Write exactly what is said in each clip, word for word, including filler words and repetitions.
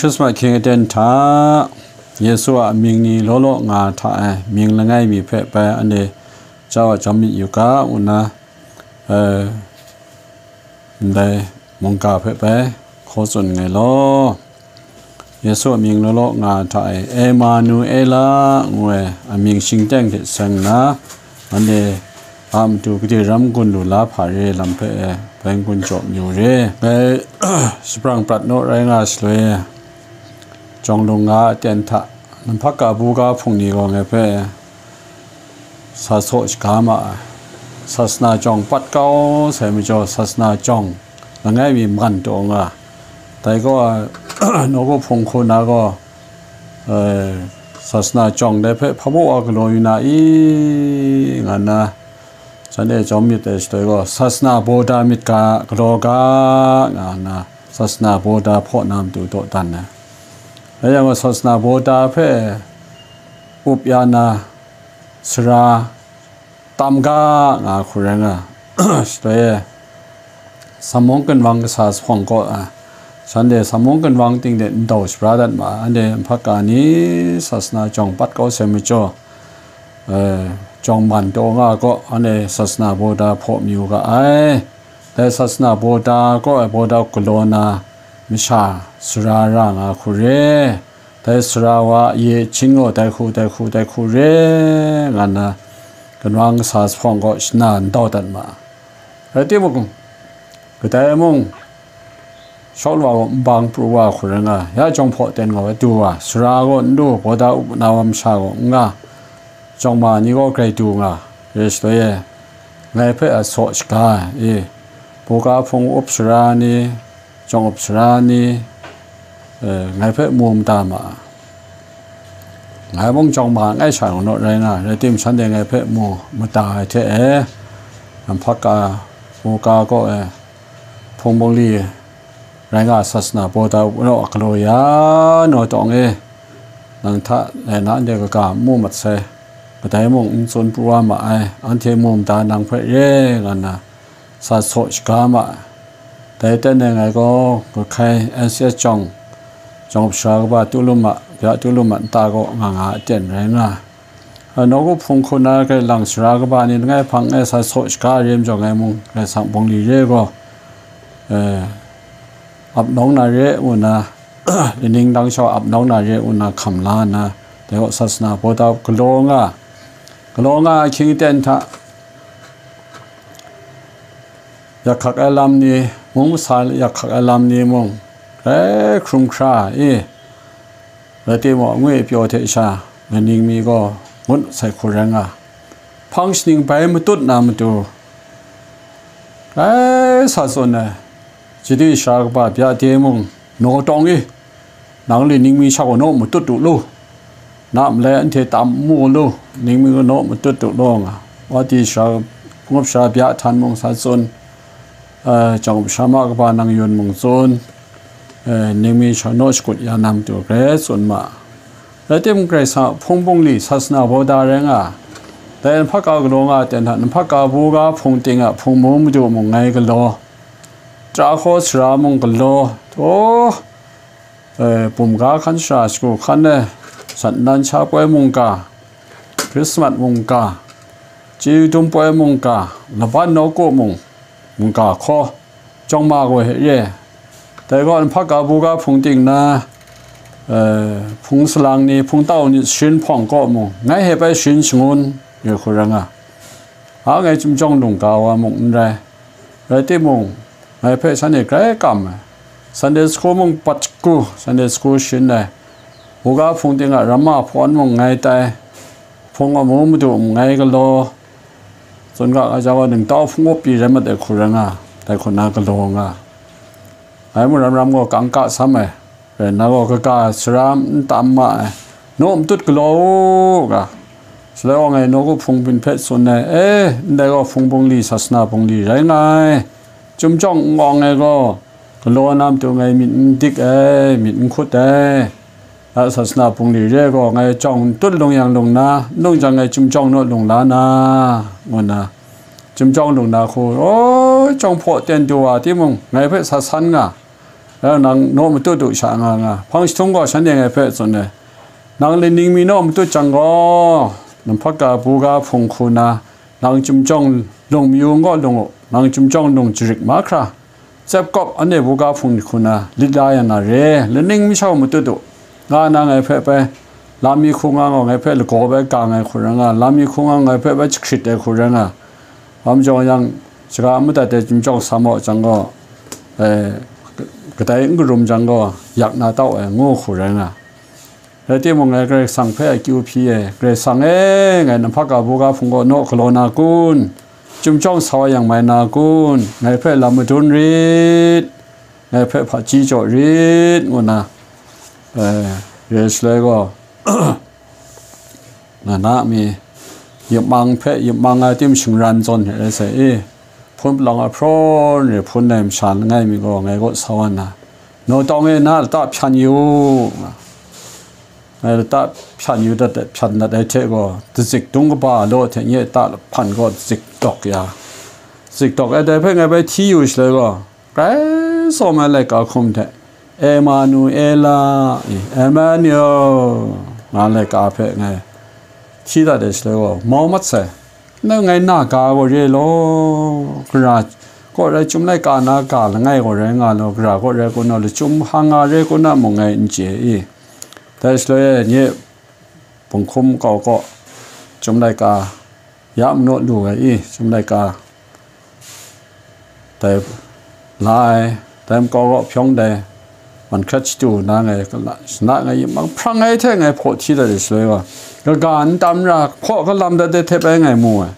Krismas hkying aten hta, Yesu a amying ni law law nga hta e mying langai mi hpe bai anhte jau a jam myit yu ga, ngu nna, eh, ndai mungga hpe bai hkaw tsun nngai law. Yesu a mying law law nga hta e, Emanuela ngu ai amying shingteng hte seng nna, anhte a matu gade ram gun lu la hpa re lam hpe e bai n-gun jaw mayu re. Ngai shabrang prat naw rai nga shaloi e, jawng lung nga aten hta, nunhpak ga buga hpung ni gaw ngai hpe sa saw shaga ma ai. Sasana jawng pat kau sai majaw, sasana jawng langai mi man taw nga. Dai gaw, nawku hpung hku na gaw, eh, sasana jawng dai hpe hpa baw wa galaw yu na i, nga nna, shanhte jawm myit ai shaloi gaw, sasana bawda myit ga, galaw ga, nga nna, sasana bawda hpaw na matu dawdan ai. Rai yang gaw, sasana bawda hpe up ya na sara tam ga, nga hku rai nga, shaloi e, Samawng ginwang kasa jahpawng kaw, a, shanhte samawng ginwang ting de ndau shabra dat ma ai. Anhte nunhpak ga ni sasana jawng pat kau sai majaw, eh, jawng man taw nga gaw, anhte sasana bawda hpaw mayu ga ai. Dai sasana bawda kaw ai bawda galaw na masha sara ra nga hku re. Dai sara wa a ye hchin gaw dai hku, dai hku, dai hku re, nga nna, ginwang kasa jahpawng kaw shana ndau dat ma ai. Rai timung, kadai mung, shawk wa gaw nbang pru wa hku rai nga, ya jawng hpaw ten gaw du wa, sara gaw n du, bawda up na wa masha gaw n nga, jawng ma ni gaw grai du nga, re shaloi e, ngai hpe a saw shaga e, buga hpung up sara ni, jawng up sara ni, eh, ngai hpe mu mada ma ai. Ngai mung jawng ma langai sha naw rai nga, rai tim, shanhte ngai hpe mu mada ai hte e, nunhpak ga, buga kaw e, hpung bungli rai nga sasana bawda up naw a galaw ya naw tawng e, nang hta e na ndai kaga n mu mat sai, kadai mung n tsun pru wa ma ai, anhte mu mada nang hpe re, nga nna, sa saw shaga ma ai. Dai aten e ngai gaw, Rahkai N C S jawng, jawng up sara kaba Tulum a, bya Tulum a nta kaw nga nga aten rai nga ai. Nawku hpung hku na Karai Kasang sara kaba ni langai hpang e sa saw shaga re majaw, ngai mung Karai Kasang bungli re gaw, eh, ap nawng na re ngu nna, lining dang shawng ap nawng na re ngu nna hkam la nna, dai gaw sasana bawda galaw nga, galaw nga ahkying aten hta, yak hkak ai lam ni, mung masa yak hkak ai lam ni mung, grai hkrum hkra i, rai timung, angwi pyaw hte sha, ningmi gaw ngut sai hku rai nga, hpang shaning bai matut na matu, grai sa tsun ai, Chyeju sara kaba bya de mung, naw tawng i, nang li ningmi sha gaw naw matut u lu, na malai anhte tam mu lu, ningmi gaw naw matut u lu nga, Wati sara, Pungup sara bya htan mung sa tsun, eh, jawng up sara ma kaba nang yun mung tsun, eh, ningmi sha naw shakut ya na matu grai tsun ma. Rai timung, Karai Kasang a hpung bungli sasana bawda rai nga, dai nunhpak ga galaw nga ai aten hta, nunhpak ga buga hpung ting a hpung mu madu mung ngai galaw, tara hkaw sara mung galaw, taw, eh, bum ga hkan shara shagu hkan e, sat nnan sha poi mungga, Krismas mungga, chyeju dum poi mungga, laban nawku mung, mungga hkaw, jawng ma gaw hte re. Dai gaw, nunhpak ga buga hpung ting na, eh, hpung salang ni, hpung tau ni sharin hpawng kaw mung, ngai hpe bai sharin shangun re hku rai nga. A ngai chyum jawng lungga wa mung n rai. Rai timung, ngai hpe shanhte grai kam ai. Sunday school mung pat shagu, Sunday school sharin ai. Buga hpung ting a ramma hpawn mung ngai tai. Hpung a mu madu mung ngai galaw. Tsun ga, gaja gaw ningtau hpung up pyi rai mat ai hku rai nga, dai hku na galaw nga. Ngai mung ram ram gaw kangka sam ai, rai nna gaw kaga sara n tam ma ai, naw matut galaw u ga. Shaloi gaw ngai nawku hpung byin hpe tsun ai, e, ndai gaw hpung bungli sasana bungli rai nga ai, chyum jawng n awng ai gaw, galaw na matu ngai myit n dik ai, myit n hkut ai. A sasana bungli re gaw, ngai jawng n tut lung yang lung na, n lung jang ngai chyum jawng naw lung la na, ngu nna, chyum jawng lung na hku, o, jawng hpaw ten du wa timung, ngai hpe sa san nga, Nang naw matut u sha nga nga. Hpang jahtum gaw shanhte ngai hpe tsun ai, nang laning mi naw matut jang gaw, nang hpaka buga hpung hku na, nang chyumjawng lung mayu n gaw lung u, nang chyumjawng lung jarik mahkra, tsep kawp anhte buga hpung hku na lit la ya na re, laning mi shau matut u, nga na ngai hpe bai, lam mi hku nga gaw ngai hpe lagaw bai gang ai hku rai nga, lam mi hku nga ngai hpe bai jahkrit ai hku rai nga, Hpa majaw yang, shaga madat ai chyumjawng sa maw jang gaw, eh, kadai n karum jang gaw, yak na tau ai, ngu hku rai nga. Rai timung, ngai Karai Kasang hpe akyu hpyi e, Karai Kasang e, ngai nang hpaka buga hpung gaw naw galaw na kun? Chyumjawng sa wa yang mai na kun? Ngai hpe lam madun rit, ngai hpe hpaji jaw rit, ngu na, eh, re shaloi gaw, Na na mi, yip mang hpe yip mang ai tim shingran zawn hte rai sai i, hpun palawng ai hprawn re hpun ai masha langai mi gaw ngai kaw sa wa nna, naw tawng e na lata hpyan yu, nga. Ngai lata hpyan yu dat, hpyan dat ai hte gaw, dazik dung kaba law hte nye ta hpan gaw dazik dawk ya. Dazik dawk ai dai hpe ngai bai hti yu shaloi gaw, Grai tsawm ai laika hkum hte, Emanuela, i, Emmanuel, nga laika hpe ngai hti dat ai shaloi gaw, mau mat sai. Nang ngai na ga gaw re law, gara kaw rai, chyum laika na ga langai gaw rai nga law, gara kaw rai kun na, lachyum hpang nga rai kun na mung ngai n chye i. Dai shaloi e, nye Punghkum kau kaw, chyum laika ya manaw lu ai i, chyum laika dai la ai, dai makau kaw hpyawng dai, man hkrat shatu na ngai, shana ngai, yip mang hprang ai hte ngai hpaw hti dat ai shaloi wa, kaga n tam ra, hpaw kalam dat ai hte bai ngai mu ai.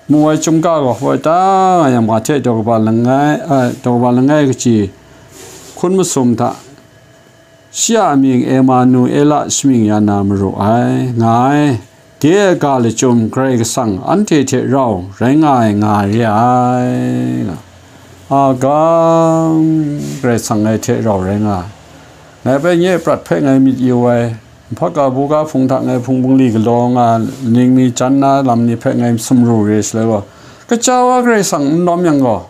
Mu ai chyum ga gaw, hpaw ta nga yang, ma hte daw kaba langai, ai, daw kaba langai kaji hkun masum hta, Shi a mying Emanuela shamying ya na maru ai, nga ai. De ai ga lachyum Karai Kasang anhte hte rau rai nga ai, nga re ai. Agang, Karai Kasang ngai hte rau rai nga ai. Ngai bai nye prat hpe ngai myit yu ai, nhpaka buga hpung hta ngai hpung bungli galaw nga, ning mi jan na lam ni hpe ngai sumru re shaloi gaw, kaja wa Karai Kasang n lawm yang gaw,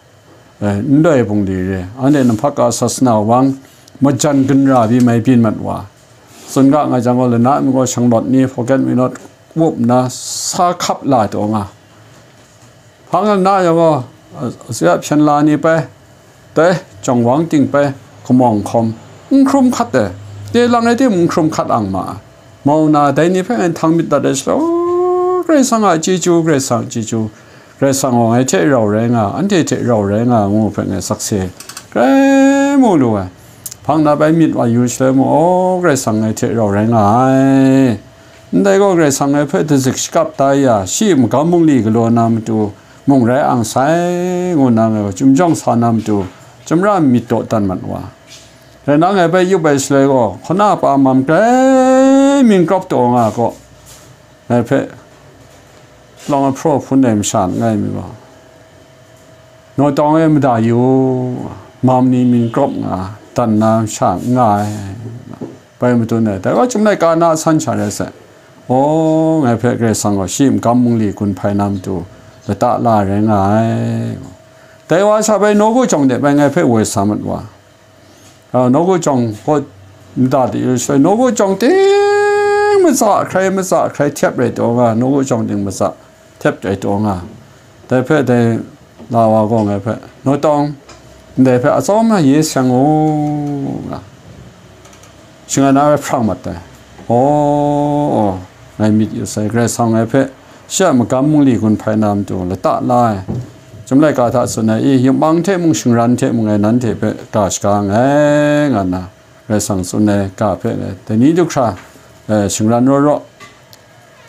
eh, ndai bungli re, anhte nhpaka sasana wang majan ginra byin mai byin mat wa, tsun ga nga jang gaw, lana mi gaw shanglawt ni, pocket money nawt wup nna sa hkap la taw nga. Hpang lana yang gaw, a, a, hpyen la ni pai, dai, jawng wang ting pai, kamawng hkawm, n hkrum hkat ai, de lang ai timung n hkrum hkat ang ma ai. Mau na, dai ni hpe ngai htang myit dat ai shaloi, "O, Karai Kasang a chyeju, Karai Kasang a chyeju, Karai Kasang gaw ngai hte rau rai nga, anhte hte rau rai nga," ngu hpe ngai sakse grai mu lu ai. Hpang na bai myit wa yu shaloi mung, "O, Karai Kasang ngai hte rau rai nga ai. Ndai gaw Karai Kasang ngai hpe dazik shakap da ya, shi magam bungli galaw na matu mung rai ang sai," ngu nna ngai gaw chyum jawng sa na matu, chyum ra myit dawdan mat wa. Rai nna ngai bai yup ai shaloi gaw, hkuna pa mam grai mingkrawp taw nga gaw, ngai hpe lawng ai hpraw hpun ai masha langai mi gaw, naw tawng e mada yu, mam ni mingkrawp nga, dan na masha n nga ai, bai madun ai. Dai gaw chyum laika na san sha rai sai. Aw, ngai hpe Karai Kasang gaw shi magam bungli gun hpai na matu lata la rai nga ai. Dai wa sha bai nawku jawng de bai ngai hpe woi sa mat wa. A, nawku jawng gaw nta de yu shaloi, nawku jawng ting matsa hkrai, matsa hkrai htyep rai taw nga, nawku jawng ting matsa htyep rai taw nga. Dai hpe dai la wa gaw ngai hpe, "Naw tawng, ndai hpe atsawm na ye seng u," nga. Shinggan na hpe hprang mat ai. Aw, aw, ngai myit yu sai, Karai Kasang ngai hpe shi a magam bungli gun hpai na matu lata la ai. Chyum laika hta tsun ai, i, yawmang hte mung shingran hte mung ngai nanhte hpe ga shaga nngai, nga nna Karai Kasang tsun ai ga hpe ngai dai ni du hkra, eh, shingran raw raw,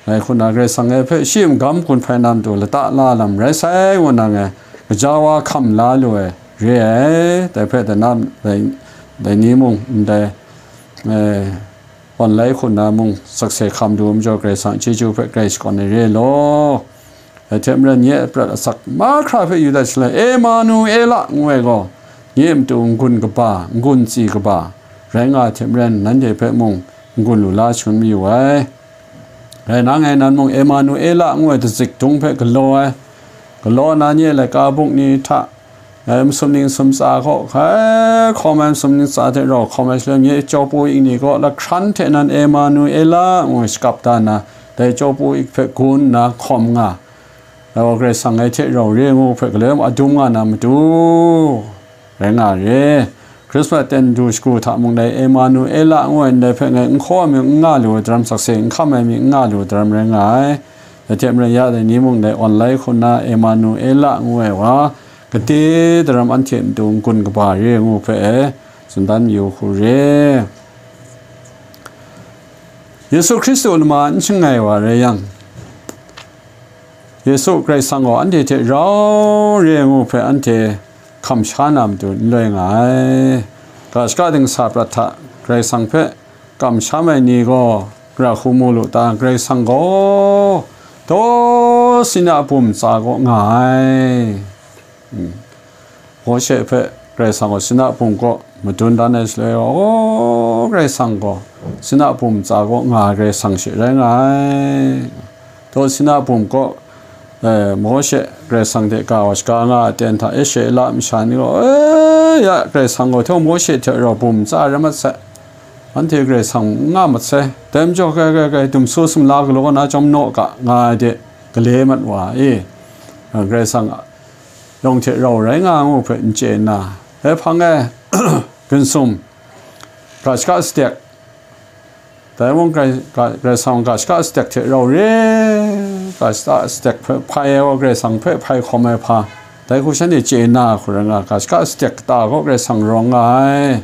ngai hku na Karai Kasang ngai hpe shi magam gun hpai na matu lata la lam rai sai, ngu nna ngai gaja wa hkam la lu ai re ai. Dai hpe dai na, dai, dai ni mung ndai, eh, online hku na mung sakse hkam du majaw, Karai Kasang chyeju hpe grai shakawn ai re law. Dai hte maren nye a prat asak mahkra hpe yu dat shaloi, Emanuela ngu ai gaw, nye a matu n-gun kaba, n-gun tsi kaba rai nga ai hte maren, nanhte hpe mung n-gun lu la shangun mayu ai. Rai nna ngai nan mung Emanuela ngu ai dazik dung hpe galaw ai, galaw na nye laika buk ni hta, Ai masum ning sumtsa gaw, hkai hkawm ai masum ning tsa hte rau hkawm ai shaloi, nye chyaw pu ik ni gaw lahkran hte nan Emanuela ngu shakap da nna, dai chyaw pu ik hpe gun nna hkawm nga. Dai gaw Karai Kasang ngai hte rau re ngu hpe galoi adum nga na matu rai nga re. Krismas ten du shagu hta mung dai Emanuela ngu ai ndai hpe ngai n hkaw ai mi n nga lu ai daram, sakse n hkam ai mi n nga lu ai daram rai nga ai. Dai hte maren ya dai ni mung dai online hku na Emanuela ngu ai wa, gade daram anhte matu n-gun kaba re ngu hpe e, tsun dan mayu hku re. Yesu Hkristu lama n shangai wa rai yang, Yesu Karai Kasang gaw anhte hte rau re ngu hpe anhte hkam sha na matu n loi nga ai. Ga shaka dingsa prat hta Karai Kasang hpe kamsham ai ni gaw gara hku mu lu ta, Karai Kasang gaw taw Sina bum tsa kaw nga ai. Mm. Mawshe hpe Karai Kasang gaw Sina bum kaw madun dan ai shaloi, o, Karai Kasang gaw Sina bum tsa kaw nga ai Karai Kasang she rai nga ai. Taw Sina bum kaw, eh, Mawshe Karai Kasang hte ga wa shaga nga ai aten hta, Israela masha ni gaw, eh, ya, Karai Kasang gaw htawng Mawshe hte rau bum tsa rai mat sai, anhte Karai Kasang n nga mat sai, dai majaw, kai, kai, kai, dumsu sumla galaw na chyawm naw ga, nga ai de, gale mat wa i, Karai Kasang yawng hte rau rai nga ngu hpe n chye nna, dai hpang e, ginsum, ga shaka satek, dai mung Karai, ga, Karai Kasang ga shaka satek hte rau re, ga shaka satek hpe hpai ai gaw Karai Kasang hpe hpai hkawm ai hpa, dai hku shanhte chye nna hku rai nga, ga shaka satek kata gaw Karai Kasang rawng nga ai.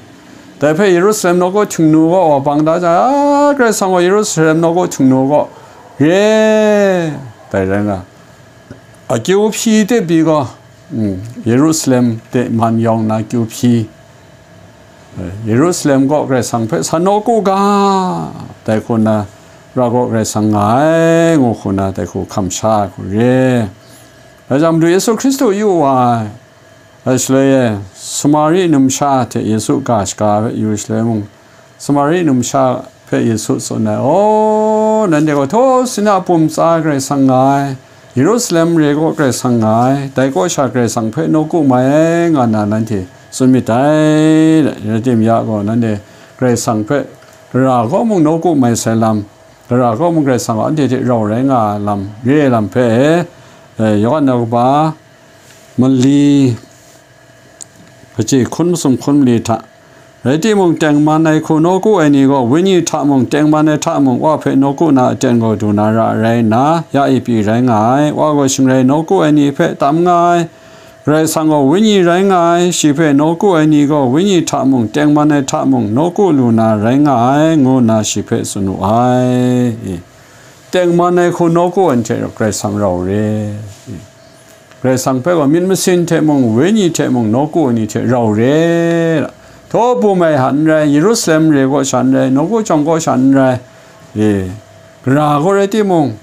Dai hpe Yerusalem nawku Htingnu gaw wa bang da jang, a, Karai Kasang gaw Yerusalem nawku Htingnu gaw re, dai rai nga. Akyu hpyi hte pyi gaw, mm, Yerusalem de man yawng na akyu hpyi, eh, Yerusalem gaw Karai Kasang hpe sa nawku ga, dai hku na, ra gaw Karai Kasang nga ai, ngu hku na, dai hku hkam sha ai hku re. Dai jang, Madu Yesu Hkristu yu wa ai, dai shaloi e, Samari numsha hte Yesu ga shaga hpe yu shaloi mung, Samari numsha hpe Yesu tsun ai, "O, nanhte gaw htawng Sina bum tsa Karai Kasang nga ai, Yerusalem re kaw Karai Kasang nga ai, dai kaw sha Karai Kasang hpe nawku mai ai," nga nna nanhte tsun myit dai. Rai timung ya gaw, nanhte Karai Kasang hpe gara kaw mung nawku mai sai lam, gara kaw mung Karai Kasang gaw anhte hte rau rai nga ai lam, re ai lam hpe, eh, Yawhan na kaba mali, kaji hkun masum hkun mali hta, rai timung, tengman ai hku nawku ai ni gaw, Wenyi hta mung, tengman ai hta mung, Wa hpe nawku na aten gaw du na ra ai rai nna, ya e pyi rai nga ai. Wa gaw shingrai nawku ai ni hpe tam nga ai. Karai Kasang gaw Wenyi rai nga ai, shi hpe nawku ai ni gaw, Wenyi hta mung, tengman ai hta mung, nawku lu na rai nga ai, ngu nna shi hpe tsun wu ai. Tengman ai hku nawku ai hte Karai Kasang rau re. Karai Kasang hpe gaw myit masin hte mung, Wenyi hte mung, nawku ai ni hte rau re. Htawbum ai hta n rai, Yerusalem re kaw sha n rai, nawku chyawm kaw sha n rai, e, gara kaw rai timung,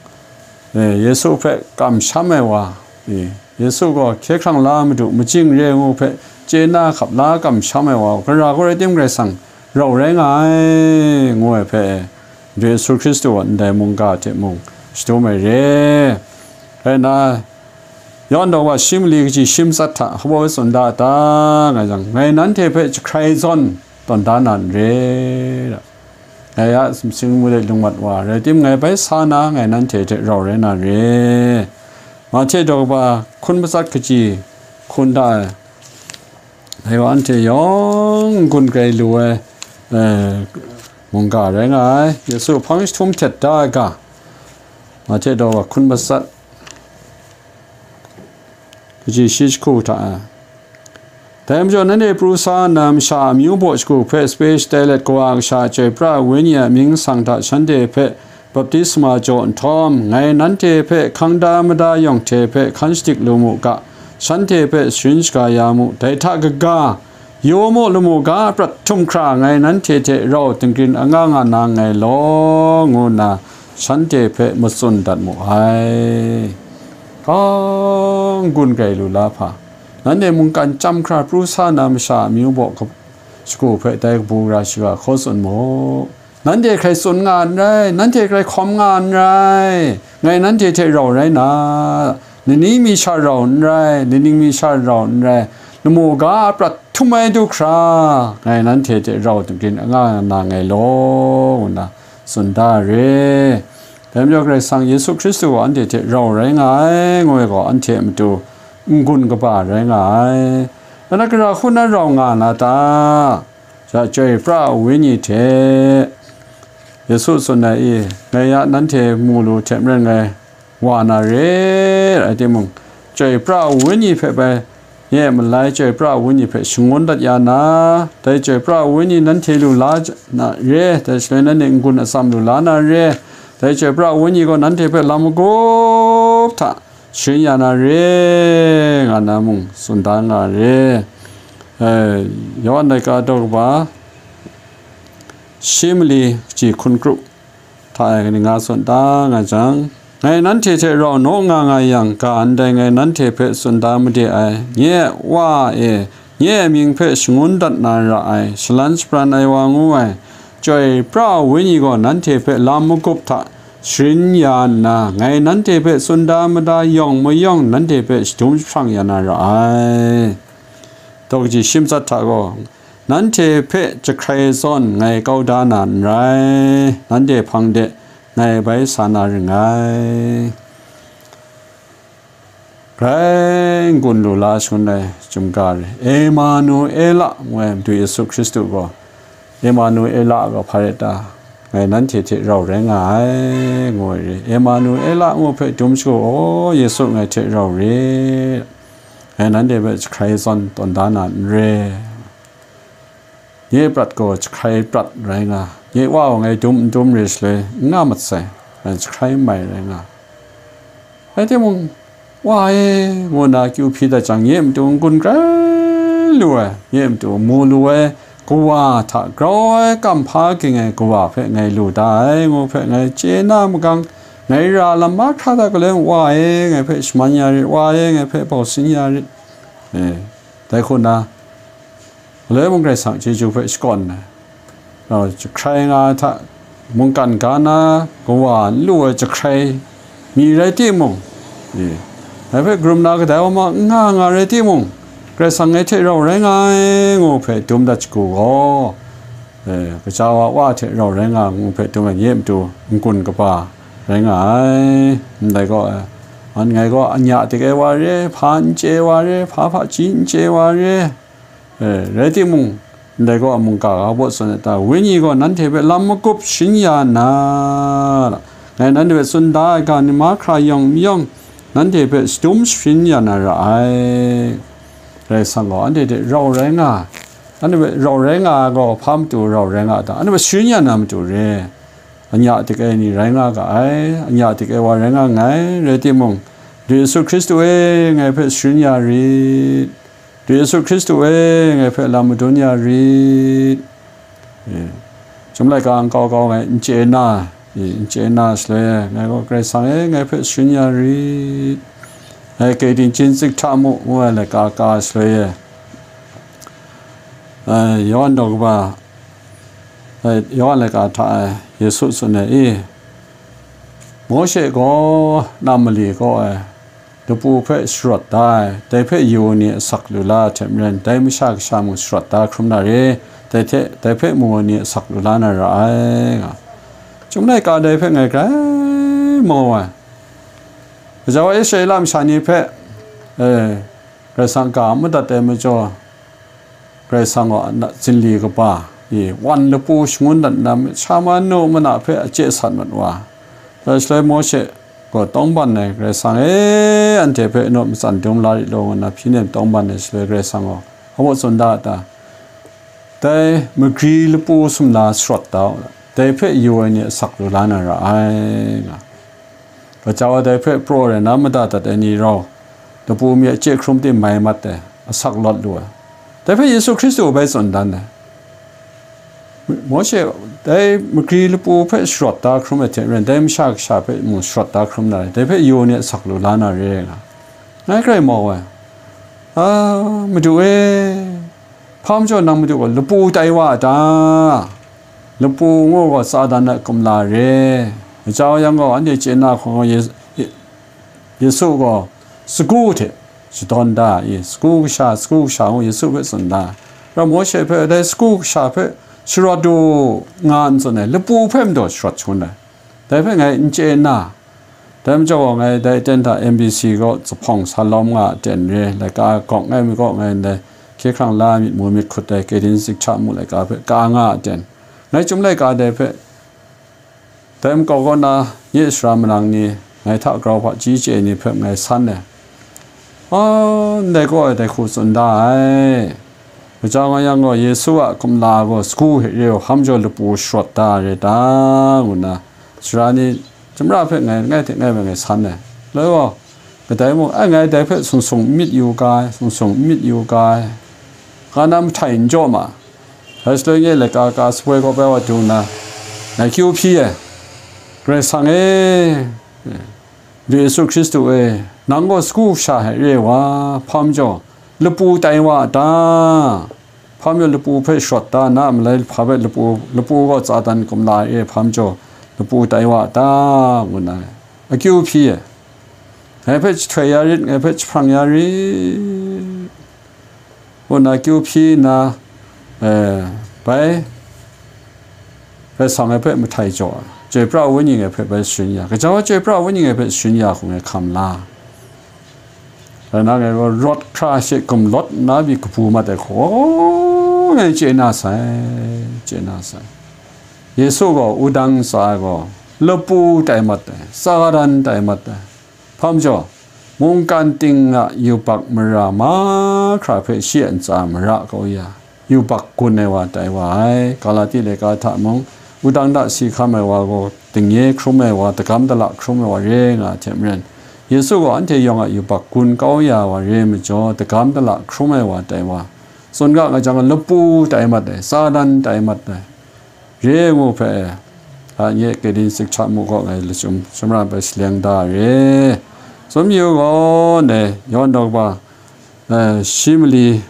e, Yesu hpe kamsham ai wa, e, Yesu gaw hkye hkrang la Madu, majing re ngu hpe chye na hkap la kamsham ai wa, gara kaw rai timung, Karai Kasang rau rai nga ai, ngu ai hpe, Madu Yesu Hkristu a ndai mungga hte mung shadum ai re. Rai nna, Yawhan daw wa shi mali kaji shi matsat hta hpaw tsun da ta, nga jang, ngai nanhte hpe jahkrai zawn tawn da na n re. Ngai a sumsing amu de lung mat wa rai tim, ngai bai sa na, ngai nanhte hte rau rai na re. Mahte daw kaba hkun matsat kaji hkun da ai, dai wa anhte yawng n-gun grai lu ai, eh, mungga rai nga ai. Yesu hpang jahtum htet da ai ga, Mahte daw wa hkun matsat, kaji shi jahku hta e. Dai majaw, nanhte pru sa nna, masha amyu baw shagu hpe sape shatai let, Kawa Kasha, Chyoi Pra ai Wenyi a mying masang hta shanhte hpe baptisma jaw nhtawm, ngai nanhte hpe hkang da mada yawng hte hpe hkan shadik lu mu ga, shanhte hpe sharin shaga ya mu. Dai hta kaga, yu mu, lamu ga prat htum hkra ngai nanhte hte rau dingrin anga nga na nngai law, ngu nna shanhte hpe matsun dat mu ai. Ga n-gun grai lu la hpa, nanhte mungkan chyam hkra pru sa na masha amyu baw kap-, shagu hpe dai kabu gara shiga hkaw tsun mu. Nanhte hkrai tsun nga n rai, nanhte hkrai hkawm nga n rai, ngai nanhte hte rau rai na, nining mi sha rau n rai, nining mi sha rau n rai, lamu ga a prat htum ai du hkra, ngai nanhte hte rau grin anga na nngai law, ngu nna tsun da re. Dai majaw Karai Kasang Yesu Hkristu gaw anhte hte rau rai nga ai, ngu ai gaw, anhte a matu n-gun kaba rai nga ai. Nang gara hku na rau nga na ta? Ja chyoi pra ai Wenyi hte Yesu tsun ai i, ngai ya nanhte mu lu hte maren ngai wa na re, rai timung, chyoi pra ai Wenyi hpe bai nye malai chyoi pra ai Wenyi hpe shangun dat ya na, dai chyoi pra ai Wenyi nanhte lu la na re, dai shaloi nanhte n-gun atsam lu la na re, dai chyoi pra ai Wenyi gaw nanhte hpe lam magup hta sharin ya na re, nga na mung tsun da nga re. Eh, Yawhan laika daw kaba shi mali kaji hkun kru hta e nga tsun da nga jang, ngai nanhte hte rau naw nga nga yang, ga ndai ngai nanhte hpe tsun da made ai, nye Wa e, nye a mying hpe shangun dat na ra ai, shalan shapran ai wa ngu ai, chyoi pra ai Wenyi gaw nanhte hpe lam magup hta sharin ya nna, ngai nanhte hpe tsun da mada yawng mayawng nanhte hpe shadum jahprang ya na ra ai. Daw kaji shi matsat hta gaw, nanhte hpe jahkrai zawn ngai kau da na n rai, nanhte hpang de ngai bai sa na ring ngai. Grai n-gun lu la shangun ai chyum ga re. Emanuela ngu ai Madu Yesu Hkristu gaw, Emanuela gaw hpa rai ta? Ngai nanhte hte rau rai nga ai, ngu ai re. Emanuela ngu hpe dum shagu, o, Yesu ngai hte rau re. Ngai nanhte hpe jahkrai zawn tawn da na n re. Nye prat gaw jahkrai prat rai nga, nye Wa gaw ngai dum n dum re shaloi n nga mat sai, ngai jahkrai n mai rai nga. Rai timung, Wa e, ngu nna akyu hpyi dat jang, nye matu n-gun grai lu ai, nye matu mu lu ai, kawa hta grau ai kamhpa ging ai kawa hpe ngai lu da ai, ngu hpe ngai chye na magang, ngai ra lam mahkra hta galoi, Wa e, ngai hpe shaman ya rit, Wa e, ngai hpe bau sin ya rit. E, dai hku nna, Galoi mung Karai Kasang chyeju hpe shakawn ai, rau jahkrai nga ai hta, mungkan ga na kawa n lu ai jahkrai mi rai timung, e, dai hpe karum na kadai wa ma n nga nga rai timung, Karai Kasang ngai hte rau rai nga ai, ngu hpe dum dat shagu gaw, e, kaja wa Wa hte rau rai nga ai ngu hpe dum ai, nye matu n-gun kaba rai nga ai. Ndai gaw, e, ngai gaw anya dik ai wa re, hpa n chye ai wa re, hpa hpaji n chye ai wa re, E, rai timung, ndai gaw a mungga ga baw tsun ai ta? Wenyi gaw nanhte hpe lam magup sharin ya nna, ngai nanhte hpe tsun da ai ga ni mahkra yawng mayawng, nanhte hpe shadum sharin ya na ra ai. Karai Kasang gaw anhte hte rau rai nga, anhte hpe rau rai nga ai gaw hpa matu rau rai nga a ta? Anhte hpe sharin ya na matu re. Anya dik ai ni rai nga ga ai, anya dik ai wa rai nga nngai, rai timung, Madu Yesu Hkristu e, ngai hpe sharin ya rit. Madu Yesu Hkristu e, ngai hpe lam madun ya rit. E, Chyum laika nkau kau ngai n chye na, e, n chye na shaloi e, ngai gaw, Karai Kasang e, ngai hpe sharin ya rit. Ngai Kei Ting Chin Tsik Hta Mu ngu ai laika ka shaloi e, e, Yawhan daw kaba, e, Yawhan laika hta e Yesu tsun ai, i, Mawshe gaw nam mali kaw ai lapu hpe sharawt da ai, dai hpe yu ai ni asak lu la ai hte maren, dai Masha Kasha mung sharawt da hkrum na re, dai hte, dai hpe mu ai ni asak lu la na ra ai, nga. Chyum laika dai hpe ngai grai mau ai. Gaja wa Israela masha ni hpe, e, Karai Kasang ga madat ai majaw, Karai Kasang gaw a na, zinli kaba, i, wan lapu shangun dat nna, myit sha manu mana hpe a chye sat mat wa. Dai shaloi Mawshe gaw tawngban ai, Karai Kasang e, anhte hpe naw matsan dum la rit law, ngu nna hpyi nem tawngban ai shaloi, Karai Kasang gaw a baw tsun da a ta? Dai magri lapu sumla sharawt da u, dai hpe yu ai ni asak lu la na ra ai, nga. Gaja wa dai hpe praw rai na mada dat ai ni rau, lapu mi a chye hkrum tim mai mat ai, asak lawt lu ai. Dai hpe Yesu Hkristu bai tsun dan ai. Mawshe dai magri lapu hpe sharawt da hkrum ai hte maren, dai Masha Kasha hpe mung sharawt da hkrum na rai, dai hpe yu ai ni asak lu la na re, nga. Ngai grai mau ai. A, Madu e, hpa majaw nang Madu gaw lapu tai wa a ta? Lapu ngu gaw Satan a kumla re. Gaja yang gaw, anhte chye na hkawng gaw, Ye-, Ye-, Yesu gaw sagu hte shadawn da i, sagu kasha, sagu kasha ngu Yesu hpe tsun da. Rau Mawshe hpe dai sagu kasha hpe sharawt u nga n tsun ai, lapu hpe majaw sharawt shangun ai. Dai hpe ngai n chye na. Dai majaw gaw ngai dai aten hta M B C kaw zuphpawng sa lawm nga a ten re, laika gawk ngai mi kaw ngai ndai hkye hkrang la myit mu myit hkut ai Kaitin Sikcha mu laika hpe ka nga a ten. Ngai chyum laika dai hpe, dai makau kaw na nye sara marang ni, ngai hta grau hpaji chye ni hpe ngai san ai. A, ndai gaw dai hku tsun da ai. Gaja nga yang gaw, Yesu a kumla gaw sagu hte re ai hpa majaw lapu sharawt da re ta, ngu nna, sara ni chyamra hpe ngai, ngai hte ngai hpe ngai san ai. Loi gaw, kadai mung, ai, ngai dai hpe sung sung n myit yu ga ai, sung sung n myit yu ga ai. Nga na mahtai n jaw ma. Dai shaloi nye laika ka sapoi kaw bai wa dung nna, ngai kyu hpyi ai. Karai Kasang e, Yesu Hkristu e, nang gaw sagu kasha hte re wa, hpa majaw lapu tai wa a ta? Hpa majaw lapu hpe sharawt da, na a malai hpa hpe lapu, lapu gaw Satan kumla e hpa majaw lapu tai wa a ta? Ngu nna akyu hpyi ai. Ngai hpe jahtoi ya rit, ngai hpe jahprang ya rit. Ngu nna akyu hpyi nna, eh, bai, bai sang ai hpe mahtai jaw ai, Chyoi pra ai Wenyi ngai hpe bai sharin ya, gaja wa Chyoi pra ai Wenyi ngai hpe sharin ya hku ngai hkam la. Rai nna ngai gaw rawt hkra she gumlawt nna pyi kabu mat ai hku, ngai chye na sai, chye na sai. Yesu gaw wudang ntsa ai gaw lapu tai mat ai, Satan tai mat ai. Hpa majaw, mungkan ting a yubak mara mahkra hpe shi a ntsa mara kau ya, yubak gun ai wa tai wa ai. Galati laika hta mung, wudang hta si hkam ai wa gaw, dingnye hkrum ai wa, dagam dala hkrum ai wa re nga ai hte maren, Yesu gaw anhte yawng a yubak gun kau ya wa re majaw, dagam dala hkrum ai wa tai wa, tsun ga nga jang, lapu tai mat ai, Satan tai mat ai, re ngu hpe, a nye Kaitin Sikcha mu gaw ngai lachyum shamra bai shaleng da re. Tsun yu gaw, ne, Yawhan daw kaba, eh, shi mali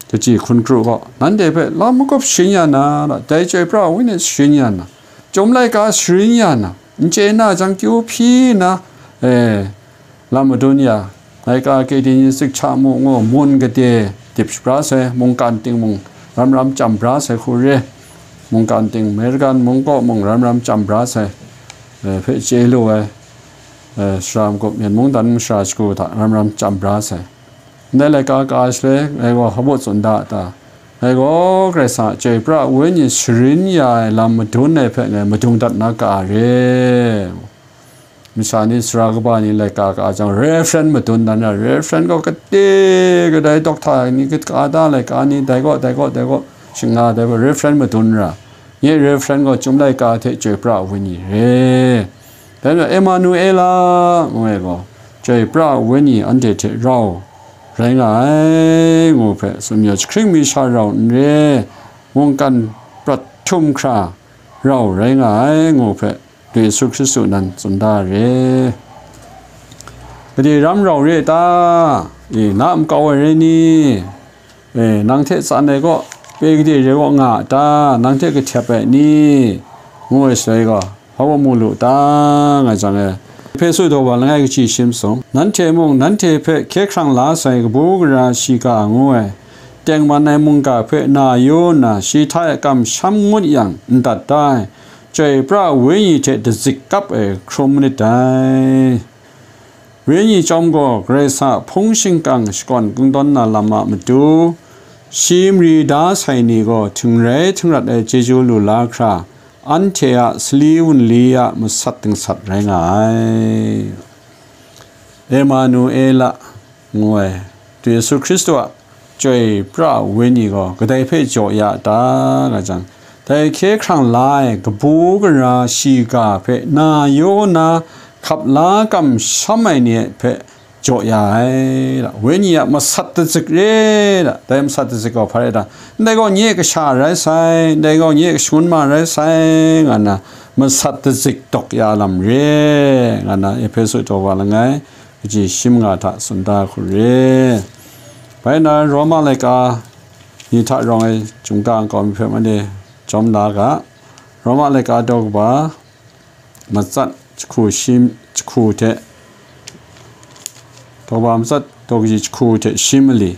kaji hkun kru gaw, nanhte hpe lam magup sharin ya na, dai Chyoi pra ai Wenyi sharin ya na, Chyum laika sharin ya na, n chye na jang kyu hpyi na, eh, lam madun ya, laika Kaitin Sikcha mu ngu mun gade dip shabra sai, mungkan ting mung ram ram chyam bra sai hku re, mungkan ting American mung kaw mung ram ram chyam bra sai, eh, hpe chye lu ai, eh, sara magup Myen mungdan mung sara shagu hta ram ram chyam bra sai. Ndai laika ka shaloi, ngai gaw hpa baw tsun da a ta? Ngai gaw Karai Kasang a Chyoi pra ai Wenyi sharin ya ai lam madun ai hpe ngai madung dat na ka re. Masha ni, sara kaba ni laika ka jang, Reverend madun dan ra, Reverend gaw kade kadai doctor ni, ka ta laika ni, dai gaw, dai gaw, dai gaw, shing nga dai gaw, Reverend madun ra. Nye Reverend gaw Chyum laika hte Chyoi pra ai Wenyi re. Dai majaw, Emanuela ngu ai gaw, Chyoi pra ai Wenyi anhte hte rau rai nga ai, ngu hpe, sumya jahkring mi sha rau n re, mungkan prat htum hkra rau rai nga ai, ngu hpe, Yesu Hkristu nan tsun da re. Gade ram rau re ta? E, na makau ai rai ni? E, nang hte tsan ai gaw, pe gade re gaw nga a ta? Nang hte kahtep ai ni? Ngu ai shaloi gaw, hpa baw mu lu ta, nga jang e, Ehpesu daw wa langai kaji shi masum, nanhte mung nanhte hpe hkye hkrang la sai kabu gara shiga ngu ai, tengman ai mungga hpe na yu nna, shi hta e kamsham ngut yang, n dat da ai, Chyoi pra ai Wenyi hte dazik kap ai hkrum manit dai. Wenyi chyawm gaw Karai Kasang a hpung shingkang shakawn kungdawn na lam a matu, shi mari da sai ni gaw htingrai htingrat ai chyeju lu la hkra, anhte a sali wunli a masat dingsat rai nga ai. Emanuela ngu ai, Yesu Hkristu a Chyoi pra ai Wenyi gaw kadai hpe jaw ya a ta, nga jang, dai hkye hkrang la ai kabu gara shiga hpe na yu na hkap la kamsham ai ni hpe jaw ya ai, da, Wenyi a masat dazik re, da, dai masat dazik gaw hpa rai ta? Ndai gaw nye kasha rai sai, ndai gaw nye kashangun ma rai sai, nga na masat dazik dawk ya lam re, nga na Ehpesu daw wa langai kaji shi manga hta tsun da hku re. Bai na Roma laika ni hta rawng ai chyum ka nkau mi hpe made jawm la ga. Roma laika daw kaba matsat jahku shi, jahku hte daw kaba matsat daw kaji jahku hte shi mali.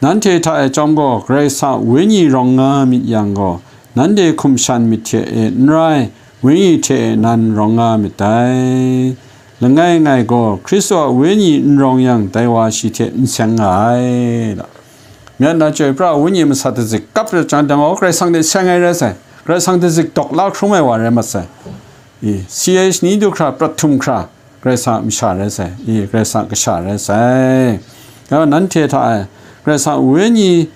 Nanhte hta e chyawm gaw, Karai Kasang a Wenyi rawng nga myit yang gaw, nanhte hkum shan myit hte e n rai, Wenyi hte e nan rawng nga myit dai. Langai ngai gaw, Hkristu a Wenyi n rawng yang, dai wa shi hte n seng nga ai. Myen na chyoi pra ai Wenyi masat dazik kap rat jang, dang gaw Karai Kasang hte seng ai rai sai. Karai Kasang dazik dawk la hkrum ai wa rai mat sai. I, C H ni du hkra, prat htum hkra, Karai Kasang a masha rai sai. I, Karai Kasang a kasha rai sai. Ya, nanhte hta e Karai Kasang a Wenyi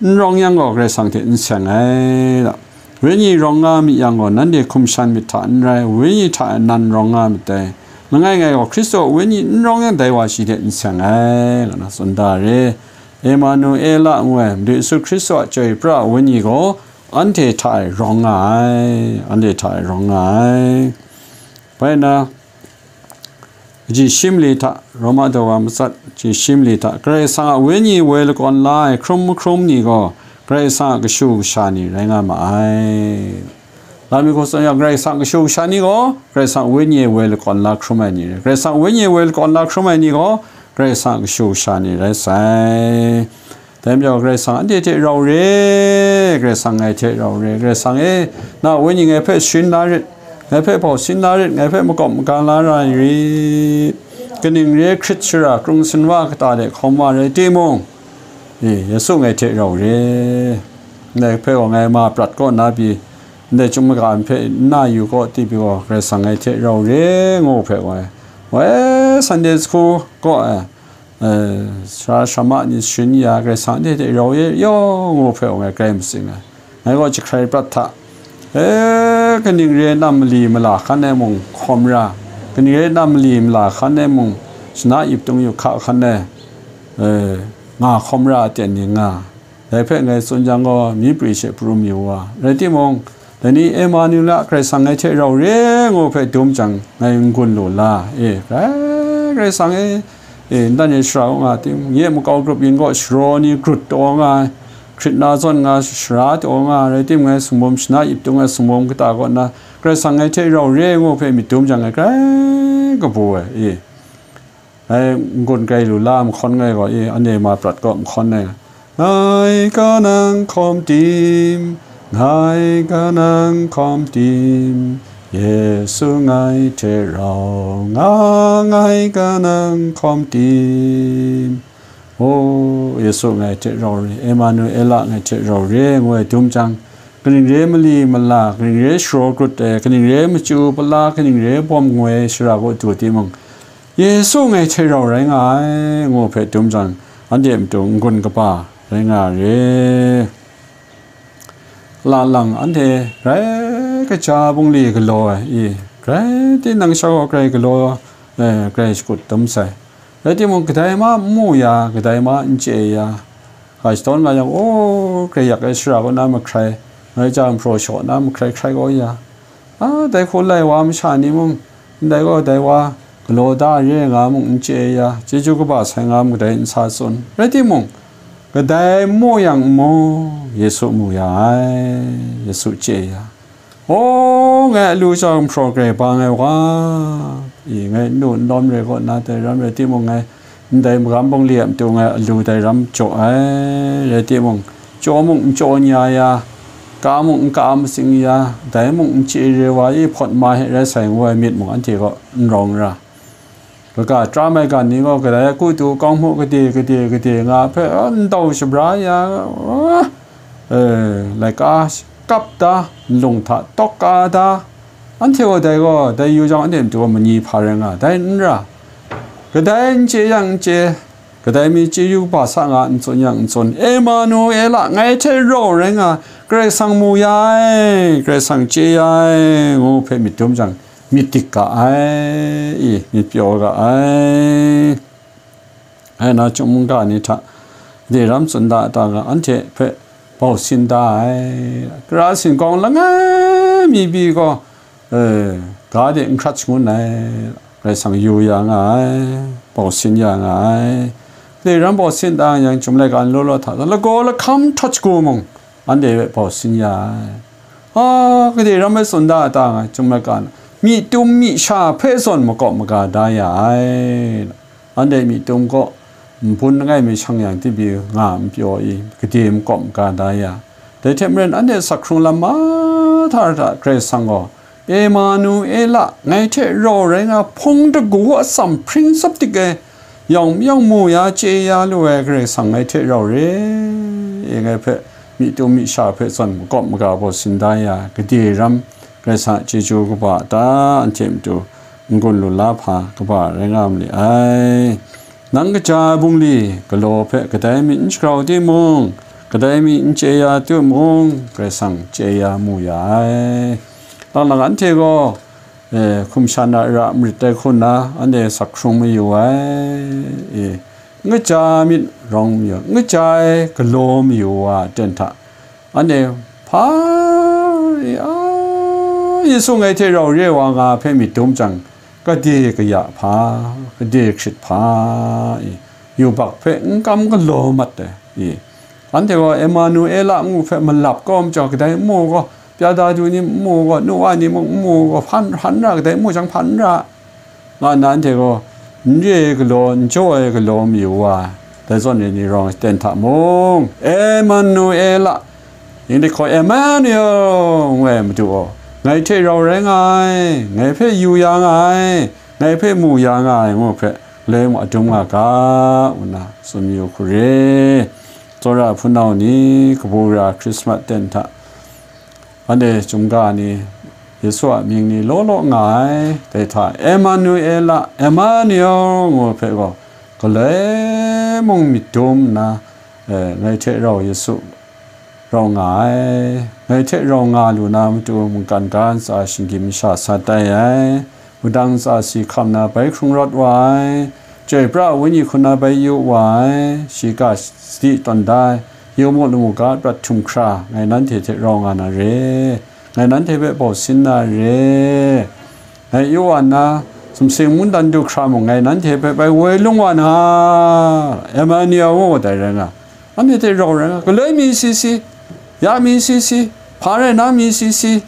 n rawng yang gaw, Karai Kasang hte n seng ai. Wenyi rawng nga myit yang gaw, nanhte hkum shan myit hta n rai, Wenyi hta e nan rawng nga myit dai. Langai ngai gaw, Hkristu a Wenyi n rawng yang, dai wa shi hte n seng ai, nga na tsun da re. Emanuela ngu ai, Madu Yesu Hkristu a chyoi pra ai Wenyi gaw, anhte hta e rawng nga ai, anhte hta e rawng nga ai. Bai na, kaji shi mali hta, Roma daw wa matsat, kaji shi mali hta, Karai Kasang a Wenyi woi lakawn la ai hkrum mahkrum ni gaw, Karai Kasang a kashu kasha ni rai nga ma ai. Lam mi hku tsun yang, Karai Kasang a kashu kasha ni gaw, Karai Kasang a Wenyi e woi lakawn la hkrum ai ni rai. Karai Kasang a Wenyi e woi lakawn la hkrum ai ni gaw, Karai Kasang a kashu kasha ni rai sai. Dai majaw, Karai Kasang anhte hte rau re, Karai Kasang ngai hte rau re, Karai Kasang e, na a Wenyi ngai hpe sharin la rit, ngai hpe bau sin la rit, ngai hpe makawp maga la ra ai rit. Kaning re ai hkrit shara, krung sinwa kata de hkawm wa rai timung, e, Yesu ngai hte rau re. Ndai hpe gaw ngai ma prat kaw na pyi, ndai chyum maga hpe n na yu kaw ti pyi gaw, Karai Kasang ngai hte rau re, ngu hpe gaw, woi, Sunday school kaw e, e, sara sara ma ni sharin ya, Karai Kasang anhte hte rau ye yaw ngu hpe gaw ngai grai matsing ai. Ngai gaw jahkrai prat hta, e, kaning re ai na mali mala hkan e mung hkawm ra, kaning re ai na mali mala hkan e mung shana ip tung yu hka hkan e, e, nga hkawm ra ai ten ni nga. Dai hpe ngai tsun jang gaw, myi pri she pru mayu wa. Rai timung, dai ni Emanuela, Karai Kasang ngai hte rau re ngu hpe dum jang, ngai n-gun lu la, e, Karai, Karai Kasang e, e, ntan e shara u nga tim, nye makau grup yin gaw sharaw ni grut taw nga ai, hkrit na zawn nga shara taw nga ai, rai tim, ngai sumsum shana ip tung ai sumsum kata kaw nna, Karai Kasang ngai hte rau re ngu hpe myit dum jang, ngai grai kabu ai, e. Ngai n-gun grai lu la mahkawn ngai gaw, e, anhte ma prat kaw mahkawn ngai, ngai kanang hkawm tim, ngai kanang hkawm tim, Yesu ngai hte rau nga, ngai kanang hkawm tim. O, Yesu ngai hte rau re, Emanuela ngai hte rau re, ngu ai dum jang, kaning re ai mali mala, kaning re ai sharaw grut ai, kaning re ai machyu pala, kaning re ai bawm ngoi shara kaw du timung, Yesu ngai hte rau rai nga ai, ngu hpe dum jang, anhte matu n-gun kaba rai nga re. Lang lang anhte grai kaja bungli galaw ai, i, grai tinang sha gaw grai galaw, e, grai shakut dum sai. Rai timung, kadai ma n mu ya, kadai ma n chye ya, ga shadawn nga yang, o, grai yak ai shara kaw na mahkrai, ngai ja mahpraw shaw na mahkrai hkrai kau ya, a, dai hku lai wa masha ni mung, ndai gaw dai wa galaw da re nga mung n chye ya, chyeju kaba sai nga mung kadai n sa tsun. Rai timung, kadai n mu yang n mu, Yesu mu ya ai, Yesu chye ya. O, ngai alu jau mahpraw grai bang ai wa, i, ngai n lu n lawm re kaw na dai ram rai timung, ngai ndai magam bungli a matu ngai alu dai ram jaw ai, rai timung, chyaw mung n chyaw n ya ya, ka mung n ka matsing ya, dai mung n chye re wa, i, hpawt ma he rai sai ngu ai myit mung anhte kaw n rawng ra. Kaga tram ai ga ni gaw kadai a kutu kawng hmu gade gade gade nga hpe, a, n dau shabra ya, a, e, laika kap da, nlung hta tawk ka da, anhte gaw dai gaw, dai yu jang anhte matu gaw mani hpa rai nga, dai n ra. Kadai n chye yang n chye, kadai mi chyeju kaba sa nga n tsun yang n tsun, Emanuela, ngai hte rau rai nga, Karai Kasang mu ya ai, Karai Kasang chye ya ai, ngu hpe myit dum jang, myit dik ga ai, i, myit pyaw ga ai. Ai na, chyum mungga ni hta de ram tsun da ta ga, anhte hpe bau sin da ai. Kara singkawng langai mi pyi gaw, e, ga de n hkrat shangun ai, Karai Kasang yu ya nga ai, bau sin ya nga ai. De ram bau sin da yang, chyum laika ni law law hta, lagaw lahkam htaw shagu mung, anhte hpe bau sin ya ai. A, gade ram ai tsun da ta nga, chyum ai kan, myi tum myi sha hpe zawn makawp maga da ya ai. Anhte myi tum gaw, nbun langai mi shang yang, tibi nga npyaw i, gade makawp maga da ya. Dai hte maren, anhte sak hkrung lam mahta hta Karai Kasang gaw, "Emanuela, ngai hte rau rai nga, hpung dagu atsam hpring tsap dik ai, yawng mayawng mu ya, chye ya lu ai Karai Kasang ngai hte rau re, e, ngai hpe myi tum myi sha hpe zawn makawp maga baw sin da ya, gade ram Karai Kasang a chyeju kaba ta anhte matu n-gun lu la hpa kaba rai nga ma li ai. Nang kaja ai bungli galaw hpe kadai mi n shagrau timung, kadai mi n chye ya timung, Karai Kasang chye ya mu ya ai." Lang lang anhte gaw, e, hkum shan a ra marit dai hku nna, anhte sak hkrung mayu ai, e, n kaja myit rawng mayu, n kaja ai galaw mayu wa aten hta, anhte hpa, e, a, Yesu ngai hte rau re wa nga hpe myit dum jang, gade kaya hpa, gade hkrit hpa, e, yubak hpe n kam galaw mat ai, e, anhte gaw Emanuela ngu hpe malap kau majaw, kadai n mu gaw, pyada du ni n mu gaw, nu wa ni mung n mu gaw, hpan hkan ra, kadai n mu jang hpan ra, nga nna anhte gaw n re ai galaw, n jaw ai galaw mayu wa, dai zawn re ni rawng aten hta mung, "Emanuela," English hkaw, "Emmanuel," ngu ai Madu gaw, "Ngai hte rau rai nga ai, ngai hpe yu ya nga ai, ngai hpe mu ya nga ai," ngu hpe, galoi mung adum nga ga, ngu nna tsun mayu hku re. Tsawra hpunau ni, kabu gara Hkrismat ten hta, anhte chyum ga ni, Yesu a mying ni law law nga ai, dai hta, "Emanuela, Emmanuel," ngu hpe gaw, galoi mung myit dum nna, e, "Ngai hte rau Yesu rau nga ai, ngai hte rau nga lu na matu mungkan ga ntsa shinggyim masha sa tai ai, wudang ntsa si hkam na bai hkrung rawt wa ai, Chyoi pra ai Wenyi hku na bai yu wa ai, shiga sadi tawn da ai, yu mu, lamu ga prat htum hkra, ngai nanhte hte rau nga na re, ngai nanhte hpe bau sin na re, ngai yu wa nna, sumsing mungdan du hkra mung, ngai nanhte hpe bai woi lung wa na, Emmanuel ngu dai rai nga, anhte hte rau rai nga, galoi mi si si, ya mi si si, hpa rai na mi si si,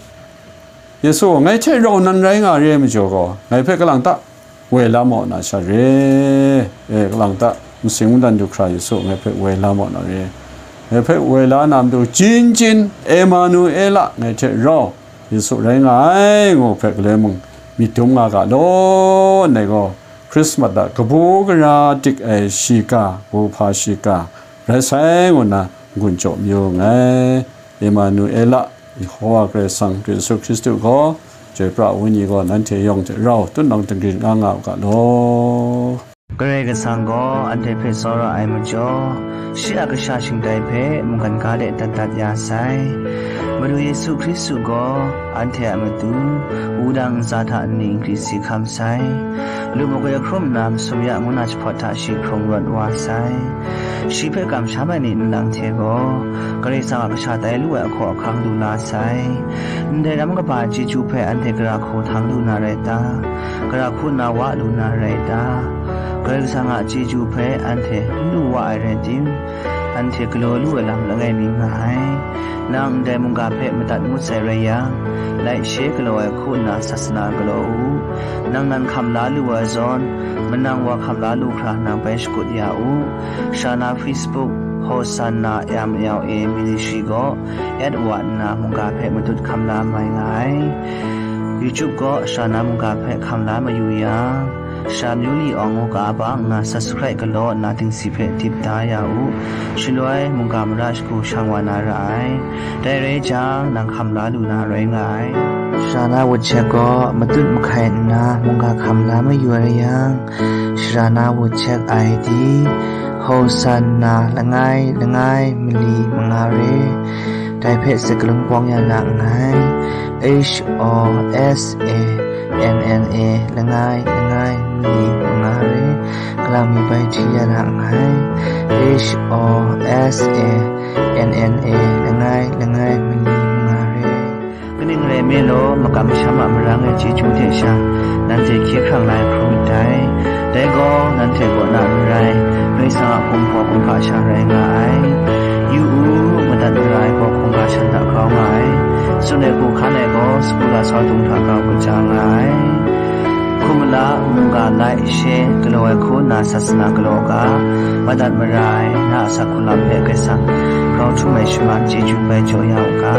Yesu, ngai hte rau nan rai nga re ai majaw gaw, ngai hpe kalang ta woi la maw na sha re, e, kalang ta, sumsing mungdan du hkra Yesu, ngai hpe woi la maw na re, ngai hpe woi la na matu, jin jin, Emanuela, ngai hte rau Yesu rai nga ai, ngu hpe galoi mung myit dum nga ga law, ndai gaw, Hkrismat a kabu gara dik ai shiga, bu hpa shiga, rai sai ngu nna n-gun jaw mayu nngai. Emanuela, Yehowa Karai Kasang, Yesu Hkristu gaw, Chyoi pra ai Wenyi gaw nanhte yawng hte rau tutnawng dingrin nga nga u ga law. Karai Kasang gaw anhte hpe tsawra ai majaw, shi a kasha shingtai hpe mungkan ga de dat dat ya sai. Madu Yesu Hkristu gaw anhte a matu wudang ntsa hta nni n grit si hkam sai. Lu magoi hkrum nna masum ya ngu na jahpawt hta shi hkrung rawt wa sai. Shi hpe kamsham ai ni nlang hte gaw, Karai Kasang a kasha tai lu ai ahkaw ahkang lu la sai. Ndai ram kaba chyeju hpe anhte gara hku htang lu na rai ta? Gara hku nna wa lu na rai ta? Karai Kasang a chyeju hpe anhte n lu wa ai rai tim, anhte galaw lu ai lam langai mi nga ai. Nang ndai mungga hpe madat ngut sai rai yang, laishe galaw ai hku nna sasana galaw u. Nang nan hkam la lu ai zawn, manang wa hkam la lu hkra nang bai shakut ya u. Sha na Facebook, Hosanna M L A Ministry gaw at wa nna mungga hpe matut hkam la mai nga ai. YouTube gaw sha na mungga hpe hkam la mayu yang, sha myu li awng u ga bang nna subscribe galaw nna dingsi hpe dip da ya u. Shaloi mungga mara shagu shang wa na ra ai. Dai rai jang, nang hkam la lu na rai nga ai. Sha na WhatsApp gaw matut mahkai nna mungga hkam la mayu ai yang, Sha na WhatsApp I D, Hosanna langai langai mali manga re. Dai hpe sakalun bawng ya na nngai. H O S A N N A langai langai mali manga re. Kalang mi bai hti ya na nngai. H O S A N N A langai langai mali manga re. Kaning rai nme law, makam masham a marang ai chyeju hte sha, nanhte hkye hkrang la ai hkrum myit dai. Dai gaw, nanhte kaw na n rai, Karai Kasang a kumhpaw kumhpa sha rai nga ai. Yu u, madat mara ai gaw hkungga shan hta grau nga ai. Tsun ai hku hkan ai gaw, sagu lasau dung hta grau kaja nga ai. Hku mala mungga lai she galaw ai hku nna sasana galaw u ga, madat mara ai na a asak hku lam hpe Karai Kasang grau htum ai shaman chyeju bai jaw ya u ga.